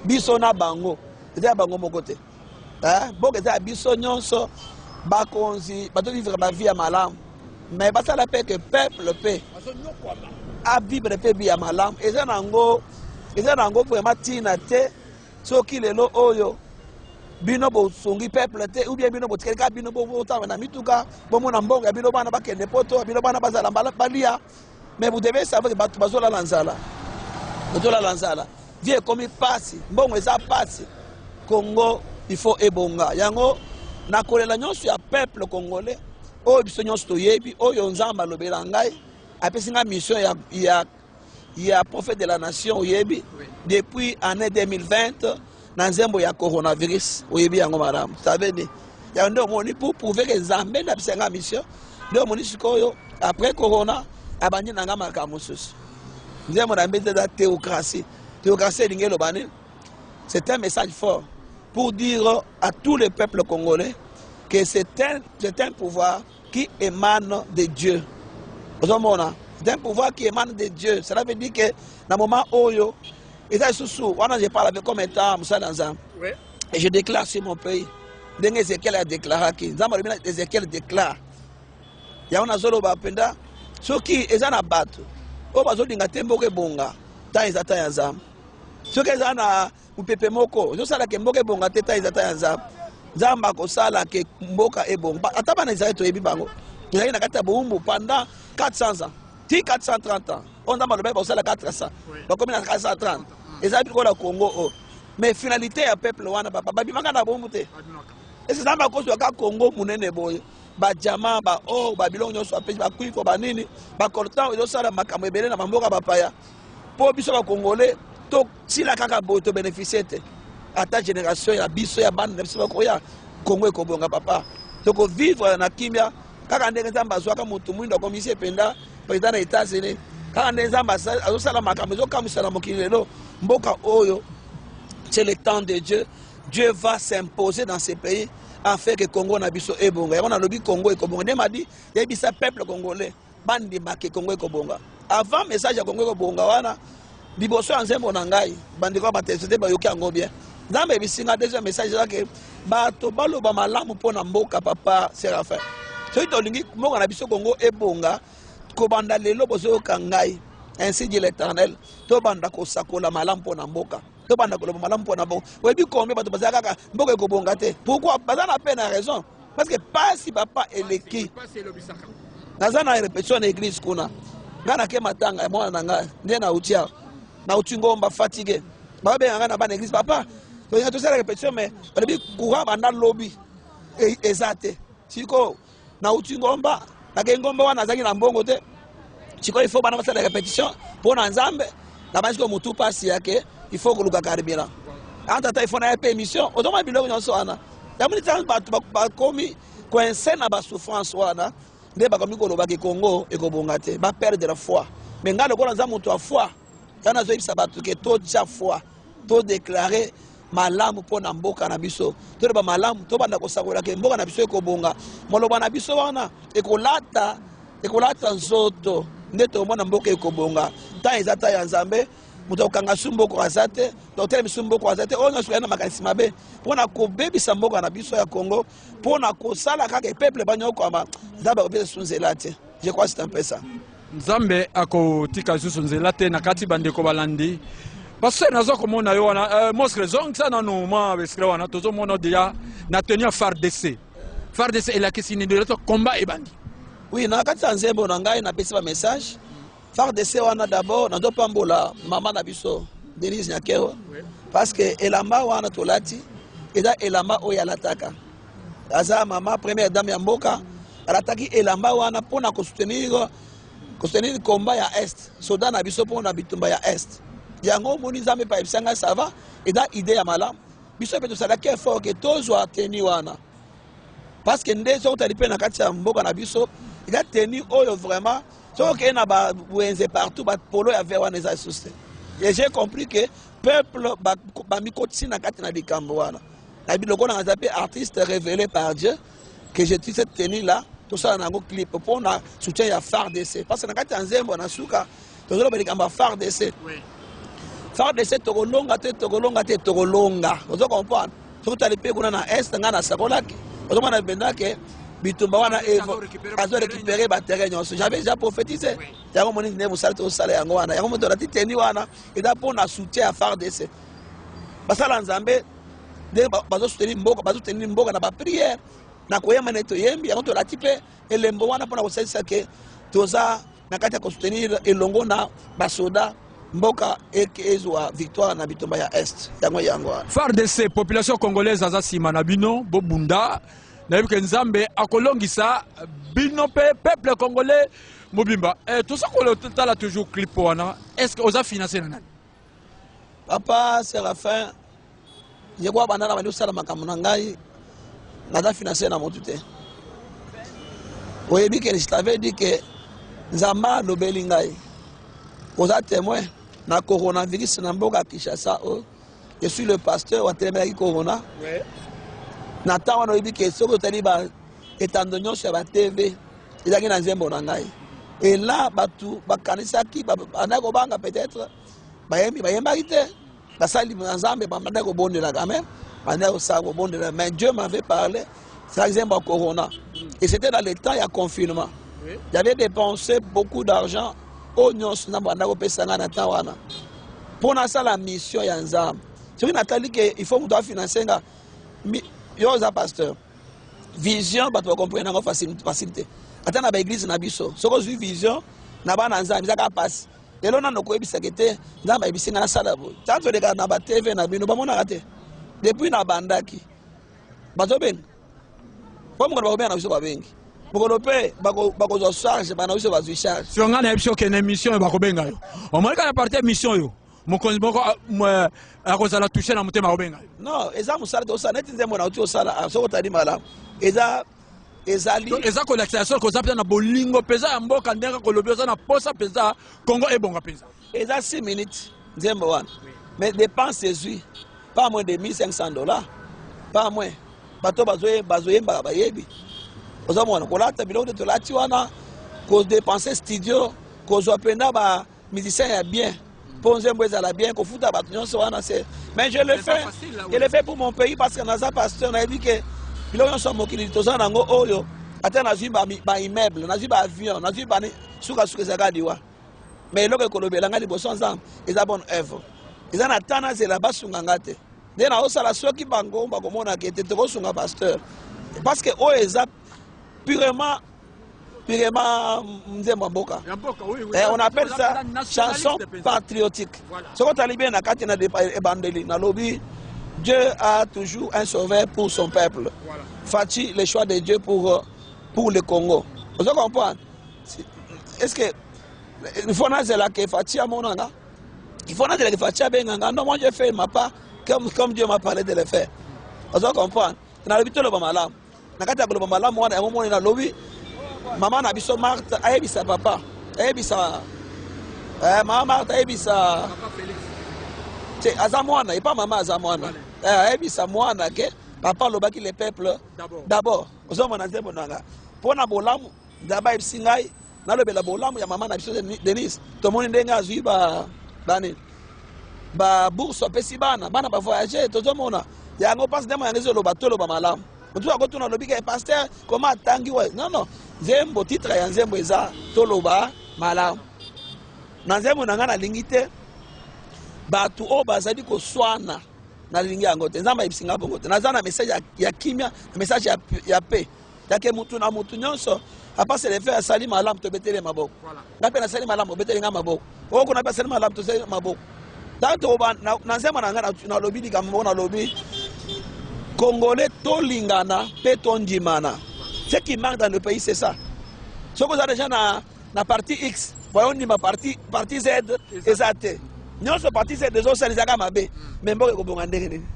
biso na bango, eza ya bango moko te. Mboka eza ya biso nyonso. Bakonzi bazovivre bavie ya malamu, mais basala mpe ke peuple mpe avivre mpe vie ya malamu. Eza nango vraiment ntina te soki lelo oyo bino bosungi peuple te, ou bien bino botikali kaka bino botanga na mituka, bomona mbongo ya bino, bana bakende poto, bino bana bazala balia. Mais vous devez savoir que bato bazolala nzala, bazolala nzala, vie ekomi pasi, mbongo eza pasi. Congo il faut ebonga. Yango na kolela nyonso ya peuple congolais oyo biso nyonso toyebi, oyo Nzambe alobela ngai, apesi ngai mission ya prophète de la nation. Oyebi depuis année 2020 na nzembo ya coronavirus, oyebi yango malamu. Ça veut dire yango nde omoni, pour prouver ke Nzambe nde apesi ngai mission, nde omoni sikoyo après corona abandi na ngai makambo mosusu. Nzembo na mbe eza théocratie. Théocratie elingi eloba nini? C'est un message fort pour dire à tous les peuples congolais que c'est un pouvoir qui émane de Dieu. Ozomona, c'est un pouvoir qui émane de Dieu. Cela veut dire que na moment oyo eza lisusu wana, je parle avec comme étant mosali ya Nzambe et je déclare sur mon pays. Ndenge Ezekiel adeklaraki, Nzambe alobi na Ezekiel déclare. Yango nazoloba mpenza, soki eza na bato oyo bazolinga te mboka ebonga, ntango eza ntango ya Nzambe. Soki eza na mopepe moko ezosala ke mboka ebonga te, ntango eza ntango ya Nzambe. Nzambe akosala ke mboka ebonga. Ata bana Israel toyebi bango, ezalaki na kati ya bowumbu pendant 400 ans ti 430 ans. Oyo Nzambe alobaki bakosala 400, bakomi na 430. Ezali lokola Congo oyo. Mais finalité ya peuple wana papa, babimaka na bowumbu te. Ese Nzambe akozwa kaka Congo monene boye, ba diamant, ba or, ba biloko nyonso apesi, ba cuivre, ba nini, ba coltan, ezosala makambo ebele na bamboka bapaya. Po biso ba Congolais tosila kaka boye, to bénéficier te. Ata génération ya biso ya bana na biso bakoya, Congo ekobonga papa. Tokovivre na kimia kaka ndenge Nzambe azwaka motu mwindo akomisi mpenza président na États-Unis, kaka ndenge Nzambe azosala makambo ezokamwisa na mokili lelo. Mboka oyo, c'est le temps de Dieu. Dieu va s'imposer dans ce pays afin que Congo na biso ebonga. Yango nalobi Congo ekobonga. Nde madi yebisa peuple congolais bandima ke Congo ekobonga. Avant message ya Congo ekobonga wana, liboso ya nzembo na ngai, bandeko ya bateste bayoki yango bien. Nzambe ebisi nga deuxième message eza ke bato baloba malamu mpo na mboka papa Séraphin. Soki tolingi mboka na biso Congo ebonga, kobanda lelo bozoyoka ngai, ainsi dit l'Éternel, tobanda kosakola malamu mpo na mboka, tobanda koloba malamu mpo na mboka. Oyebi combien bato bazala kaka mboka ekobonga te? Pourquoi? Baza na pe na raison, parce que pasi papa eleki. Naza na répétition na église kuna, ngai nake matanga ya mwana na ngai, nde nauti awa, nauti ngomba fatigue, babenga ngai na bana église, papa tolinga tosala répétition, mais balobi courant banda lobi eza te. Sikoyo nauti ngomba, nake ngomba wana nazalaki na mbongo te. Sikoyo il faut bana basala répétition mpo na Nzambe. Nabandi sikoyo motu mpasi yake, il faut koluka carburant. Entre temps il faut naya mpe émission, ozomona biloko nyonso wana. Yamoni ntango bato bakomi coince na basouffrance wana, nde bakomi koloba ke Congo ekobonga te, ba perdre foi. Mais ngai lokola naza moto ya foi, ntango nazoyebisa bato ke totya foi, todeklare malamu mpo na mboka na biso, toloba malamu, tobanda kosakola ke mboka na biso ekobonga. Maloba na biso wana ekolata ekolata nzoto, nde tomona mboka ekobonga. Ntango eza ta ya Nzambe, moto akokanga su mboka aza te, moto akotelemi su mboka aza te. Oyo nyonso koya na makanisi mabe mpo na kobebisa mboka na biso ya Congo, mpo na kosala kaka peuple banyokwama, Nzambe akopesa su nzela te. Je crois c'est un peu ça. Nzambe akotika lisusu nzela te na kati. Bandeko balandi, pasteur, naza komona yo wana mostre, zongisa nanu mwa extrait wana. Tozomona deja na tenue ya FARDC. FARDC elakisi nini? To combat ebandi? Oui, na kati ya nzembo na ngai napesi ba message FARDC wana. D'abord nazopambola mama na biso Denise Nyakeru, parce que elamba wana tolati eza elamba oyo alataka. Aza mama première dame ya mboka, alataki elamba wana mpona kosoutenir combat ya Est, soda na biso mpona bitumba ya Est. Yango omoni Nzambe mpe ayebisa ngai, ça va, eza idée ya malamu. Biso mpe tosalaki effort ke tozwa tenue wana, parce que nde soki otali mpe na kati ya mboka na biso, eza tenue oyo vraiment soki okei na bawenze partout, bapolo ya vert wana eza lisusu te. Et j'ai compris que peuple bamikotisi na kati na likambo wana. Nayebi lokola naza mpe artiste révélé par Dieu, que j'ai cette tenue là, tosala na yango clip mpona soutien ya FARDC, parce que na kati ya nzembo na suka tozoloba likambo ya FARDC. FARDC, tokolonga te, tokolonga te, tokolonga. Ozo comprendre? Soki tali mpe kuna na Est, ngai nasakolaki, ozomona mpenza ke bitumba wana azo récupérer baterrain nyonso. J'avais déjà prophétisé yango. Moni nde mosala tozosala yango wana. Yango moto olati tenue wana eza mpona soutien ya FARDC. Basala Nzambe ndenge bazosoutenir mboka, bazosoutenir mboka na baprière, na koyemba nde toyembi yango. Tolati mpe elembo wana mpona kosalisa ke toza na kati ya kosoutenir elongo na basoda, mboka ezwa victoire na bitumba ya Est. Yango wana. FARDC, population congolaise aza nsima na bino, bobunda. Nayebi ke Nzambe akolongisa bino mpe peuple congolais mobimba. Toza kotala toujours clip wana. Est ce que oza financé na nani? Papa Séraphin, ye kwa banda na bandi kosala makambo na ngai, naza financé na motu te. Oyebi ke je t'avais dit ke Nzambe alobeli ngai, oza témoin na coronavirus na mboka Kinshasa oyo. Je suis le pasteur atelemelaki corona na ntango wana. Oyebi ke soki otali ba etando nyonso ya batv ezalaki na nzembo na ngai. Ela bato bakanisaki, bandaki kobanga, peut-être bayembi bayembaki te, basali na Nzambe babandaki kobondela quand même. Banda kosala kobondela, mais Dieu m'avait parlé, c'est nzembo ya corona et c'était dans le temps ya confinement. J'avais dépensé beaucoup d'argent oyo nyonso Nzambe banda kopesa ngai na temps wana mpo nasala mission ya Nzambe. Soki natali ke il faut moto afinanse nga, yo oza pasteur, vision bato bacomprene yango facile te. Ata na baeglise na biso, soki ozwi vision na bana Nzambe, ezaka mpasi. Lelo nano koyebisaka te, Nzambe ayebisi ngai nasala boye. Ntango tolekaka na batv na bino, bamonaka te. Depuis nabandaki, bazobenga po mokolo bakobenga na biso, babengi mokolo mpe bakozwa charge, bana biso bazwi charge. So ngai nayebi soki okende mission oyo, bakobenga yo. Omoni kaka na parti ya mission oyo, mokonzi moko akozala touché na motema, akobenga yo. Non, eza mosala tosala neti nzembo nauti osala. Soki otali malamu, eza ezali Donc eza kolakisa ya solo koza mpenza na bolingo mpenza ya mboka, ndenge kolobi oza na posa mpenza Kongo ebonga mpenza. Eza 6 minutes nzembo wana, mais dépense ezwi pas moins de 1500 $, pas moins. Bato bazoyembaka bayebi, ozomona kolata biloko te tolati wana, kodépenser studio, kozwa mpenza ba musicien ya bien mpo nzembo ezala bien, kofuta bato nyonso wana, c'est, mais je le fais, je le fais pour mon pays, parce que naza pasteur. Nayebi ke biloko nyonso ya mokili toza nango oyo, ata nazwi baimmeuble, nazwi baavion, nazwi bani, sukasuka ezalaka liwa. Mais eloko ekolobela ngai liboso ya Nzambe eza bonne œuvre. Eza na ta nazela basunga nga te nde naosala. Soki bango bakomonaka ete tokosunga pasteur, parce que oyo eza purement purement nzembo ya mboka. Oui. Eh, on appelle ça chanson patriotique. Soki otali bien na kati na ebandeli, nalobi: Dieu a toujours un sauveur pour son peuple. Fatshi, le choix de Dieu pour le Congo. Ozo comprendre? Est ce que il faut nazela ke Fatshi amonanga, il faut nazela ke Fatshi abenganga? Non, moi je fais ma part comme Dieu m'a parlé de le faire. Ozo comprendre? Nalobi toloba malamu. Na kati ya koloba malamu wana, yango moni nalobi mama na biso Marthe ayebisa papa, ayebisa mama Marthe, ayebisa te, aza mwana epa mama, aza mwana, ayebisa mwana ke papa alobaki: le peuple d'abord. Ozomona nzembo nanga mpo na bolamu Nzambe ayebisi ngai nalobela bolamu ya mama na biso Denise. Tomoni ndenge azwi bani babourse, apesi bana, bana bavoyage, tozomona yango mpasi. Ndemo yango ezoloba toloba malamu. Motu akotuna, alobi ke pasteur koma atangi wa. Non, non, nzembo, titre ya nzembo eza toloba malamu. Na nzembo na ngai nalingi te bato oyo bazali koswana, nalingi yango te. Nzambe ayebisi ngai bongo te. Naza na message ya kimia, na message ya paix, yake mutu na mutu nyonso apase lefe asali malamu, tobetele maboko. Ngai mpe nasali malamu, obeteli ngai maboko. Oyo kuna mpe asali malamu, tosali maboko. Ntango na nzembo na ngai nalobi likambo moko, nalobi: Congolais tolingana mpe tondimana. Ce qui manque dans le pays, c'est ça. Soki oza déjà na parti X, boya ondima parti Z eza te. Nyonso parti Z ezosala ezaka mabe, mais mboka ekobonga ndenge nini?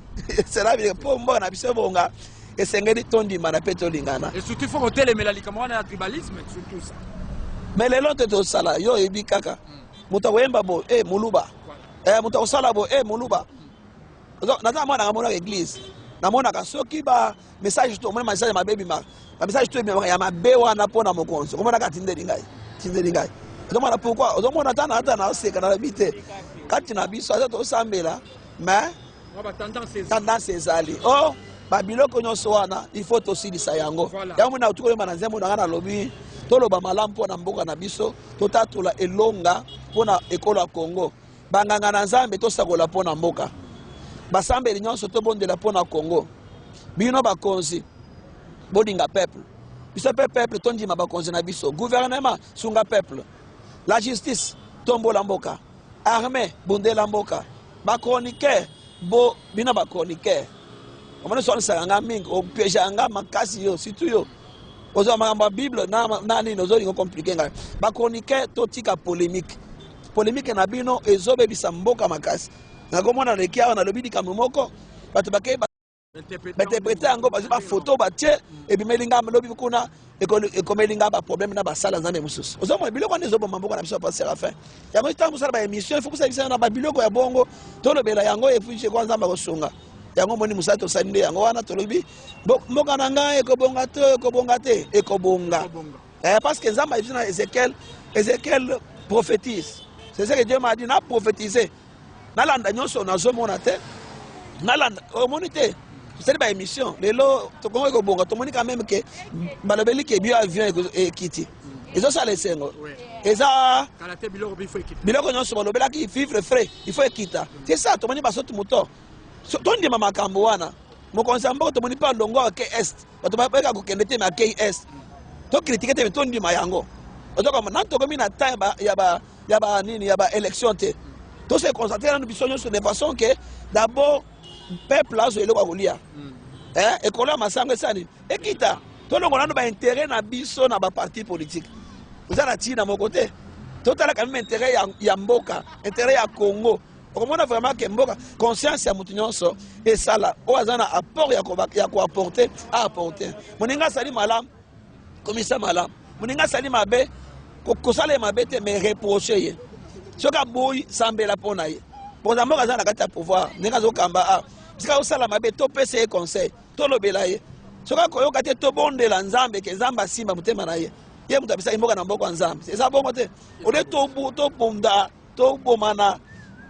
Cela veut dire, mpo mboka na biso ebonga, esengeli tondimana mpe tolingana. Et surtout, il faut kotelemela likambo wana ya tribalisme, surtout ça. Mais lelo te tosala, yo oyebi kaka moto akoyemba boye e moluba, moto akosala boye e moluba. Naza mwana, namonaka église, namonaka soki ba message to omoni message mabe ebimaka, bamessage to ebimaka ya mabe wana mpo na mokonzi, okomonaka atindeli ngai, tindeli ngai. Ozomona pourquoi? Ozomona ata na ata naoseka, nalobi te kati na biso aza tosambela, mais tendance ezali o babiloko nyonso wana, il faut tosilisa yango. Yango mona auti koyemba na nzembo na ngai, nalobi toloba malamu mpo na mboka na biso, totatola elonga mpo na ekolo ya Congo. Banganga na Nzambe, tosakola mpo na mboka. Basambeli nyonso, tobondela mpo na Congo. Bino bakonzi, bolinga peuple. Biso mpe peuple, tondima bakonzi na biso. Gouvernement, sunga peuple. La justice, tombola mboka. Armée, bundela mboka. Bachroniqueur, bo bino bachroniqueur, omoni sonisaka nga mingi, opiégeaka nga makasi. Yo surtout, yo ozwa makambo ya Bible na nini, ozolinga compliquer ngai. Bachroniqueur, totika polémique. Polémique na bino ezobebisa mboka makasi. Nakomona leki awa, nalobi likambo moko, bato bakei bainterpréter yango, bazwi bafoto, batie, ebimeli nga lobi kuna, ekomeli nga baproblème na basala Nzambe mosusu. Ozomona biloko wana ezoboma mboka na biso. Pa Séraphin, yango ntango mosala baémission, il faut kosala biso na babiloko ya bongo, tolobela yango. Et puis je crois Nzambe akosunga yango. Omoni mosala tosali nde yango wana. Tolobi mboka na ngai ekobonga te, ekobonga te, ekobonga. Parce que Nzambe ayebisi na Ézéchiel, Ézéchiel prophétise. C'est ce que Dieu m'a dit na prophétiser. Nalanda nyonso nazomona te, nalanda omoni te. Tosali ba émission lelo tokongo ekobonga, tomoni quand même ke balobeli ke bio avion ekiti, ezosala esengo, eza biloko nyonso balobelaki vivre frais il faut ekita. C'est ça, tomoni basotu moto tondima makambo wana. Mokonzi ya mboka tomoni mpe alongo ake est, bato bayeka kokende te, me akei est. Tokritike te, me tondima yango. Ozokoma nanu tokomi na temps ya ba nini, ya ba élection te. Tose concentre nanu biso nyonso de façon ke d'abord peuple azwa eloko ya kolia, ekolo ya masango esani ekita. Tolongola nanu baintérêt na biso na baparti politique, eza na ntina moko te. Totalaka meme intérêt ya mboka, intérêt ya Congo. Okomona vraiment ke mboka, conscience ya motu nyonso esala oyo aza na apport ya koapporter, aapporter. Moninga asali malamu, komisa malamu. Moninga asali mabe, kosala ye mabe te, mais reproche ye. Soki aboyi, sambela mpo na ye. Mokonzi mboka aza na kati ya pouvoir, ndenge azokamba a bisika osala mabe, topesa ye conseil, tolobela ye. Soki akoyoka te, tobondela Nzambe ke Nzambe asimba motema na ye. Ye moto apisaki mboka na mboka ya Nzambe. Eza bongo te? Ole tobunda, tobomana,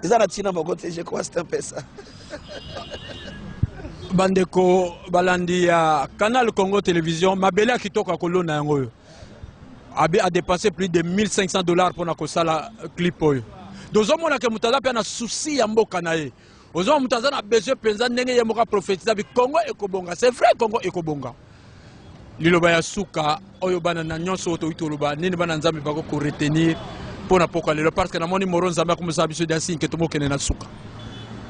eza na ntina moko te. Je crois c'est un peu ça. Bandeko balandi ya Canal Congo Télévision, mabele ya kitoko ya kolona yango oyo abe adépenser plus de 1500 $ mpona kosala clip oyo. Tozomona ke moto aza mpe na souci ya mboka na ye. Ozomona moto aza na besoin mpenza, ndenge ye moko aprofetiza bi Congo ekobonga. C'est vrai, Congo ekobonga. Liloba ya suka oyo bana na nyonso oyo toyi toloba nini, bana Nzambe bako koretenir mpo na pokwa lelo? Parce que namoni moro Nzambe akomosala biso dia sinke, tomokende na suka.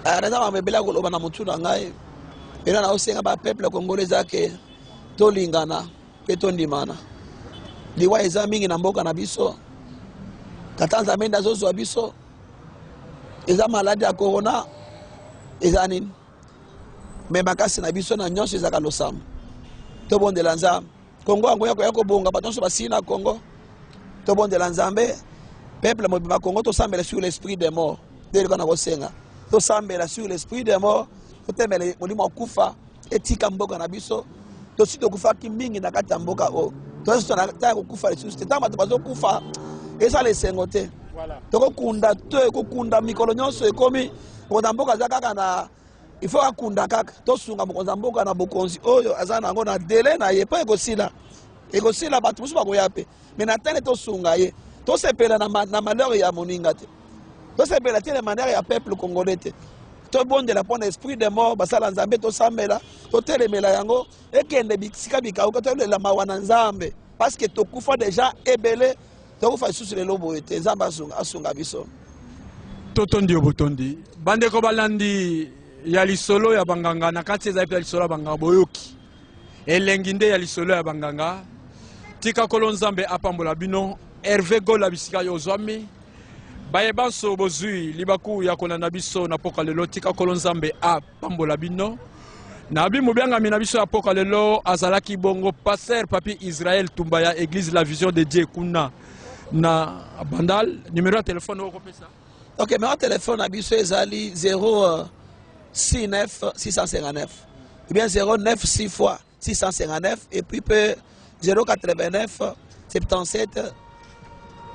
Naza makambo ebele ya koloba na motu na ngai. Ela naosenga bapeuple congolais eza ke tolingana mpe tondimana. Liwa eza mingi na mboka na biso. Tata Nzambe nde azozwa biso. Eza maladi ya corona, eza nini, me makasi na biso na nyonso ezaka losambo. Tobondela Nzambe, Kongo yango ya koya kobonga. Bato nyonso basili na Kongo, tobondela Nzambe. Peuple mobimba Kongo, tosambela sur l'esprit de mort. Nde eloko na kosenga, tosambela sur l'esprit de mort, totemela molimo akufa etika mboka na biso. Tosi tokufaki mingi na kati ya mboka oyo, toza kokufa lisusu te. Ntango bato bazokufa, ezala esengo te. Tokokunda te, kokunda mikolo nyonso ekomi. Mokonzi ya mboka aza kaka na, il faut akunda kaka. Tosunga mokonzi ya mboka na bokonzi oyo aza nango na délai na ye, mpo ekosila, ekosila, bato mosusu bakoya mpe. Me na tane tosunga ye. Tosepela na malheur ya moninga te, tosepela te na manière ya peuple congolais te. Tobondela mpo na esprit de mort. Basala Nzambe, tosambela, totelemela yango, ekende bisika bikauka. Tolela mawa na Nzambe, parce que tokufa déjà ebele, tokufa lisusu lelo boye te. Nzambe asunga biso. Totondi yo botondi. Bandeko balandi ya Lisolo ya Banganga, na kati ezali mpe ya Lisolo ya Banganga, boyoki elengi nde ya Lisolo ya Banganga. Tika Kolo Nzambe apambola bino. Herve Gola, bisika yo ozwami, baye banso bozwi libaku ya kolanda biso na poka lelo, tika Kolo Nzambe apambola bino. Na bi mobiangami na biso ya poka lelo azalaki bongo pasteur Papi Israel Tumba ya église La Vision de Dieu kuna na Bandal. Numéro ya telefone oyo okopesa? Ok, numéro telefone na biso ezali 0 69 659 ou bien 09 6 fois 659, et puis pe 089 77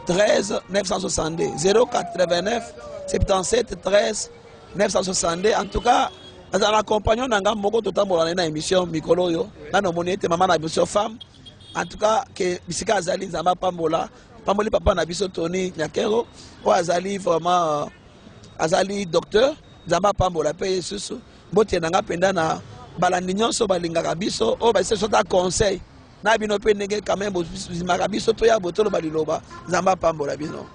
13 962, 089 77 13 962. En tout cas, nazala na compagnon na nga moko, totambola na ye na émission mikolo oyo. Nano omoni ete mama na biso femme, en tout cas ke bisika azali, Nzambe apambola, pamboli papa na biso Tony Nyakero oyo azali vraiment azali docteur. Nzambe apambola mpe ye susu. Mbote na nga mpenza na balandi nyonso balingaka biso, oyo basisa biso ata conseil na bino mpe ndenge quand même bozimaka biso toya bo toloba liloba. Nzambe apambola bino.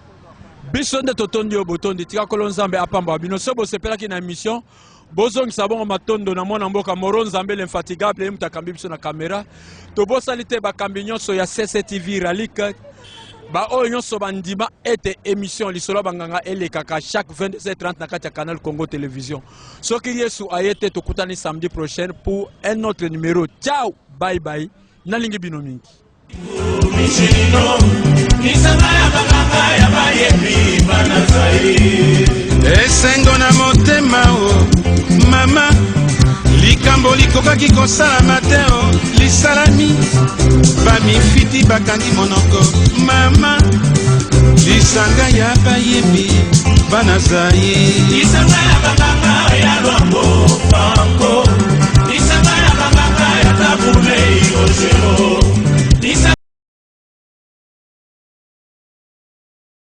Biso nde totondi yo botondi. Tika Kolo Nzambe apambola bino. So bosepelaki na émission, bozongisa bongo matondo na mwana mboka Moro Nzambe l'infatigable, ye moto akambi biso na kamera. Tobosali te bakambi nyonso ya CCTV Ralik, baoyo nyonso bandima ete émission Lisolo ya Banganga elekaka chaque 22h30 na kati ya Canal Congo Télévision. Soki Yesu aye te, tokutani samedi prochaine pour un autre numéro. Ciao, bye bye, nalingi bino mingi. Michelino, lisanga ya bakanga ya bayebi bana Zaire. Esengo na motema o mama, likambo likokaki kosalama te o lisalami. Bamifiti bakangi monoko mama, lisanga ya bayebi bana Zaire. Lisanga ya bakanga ya Lwambo Franco.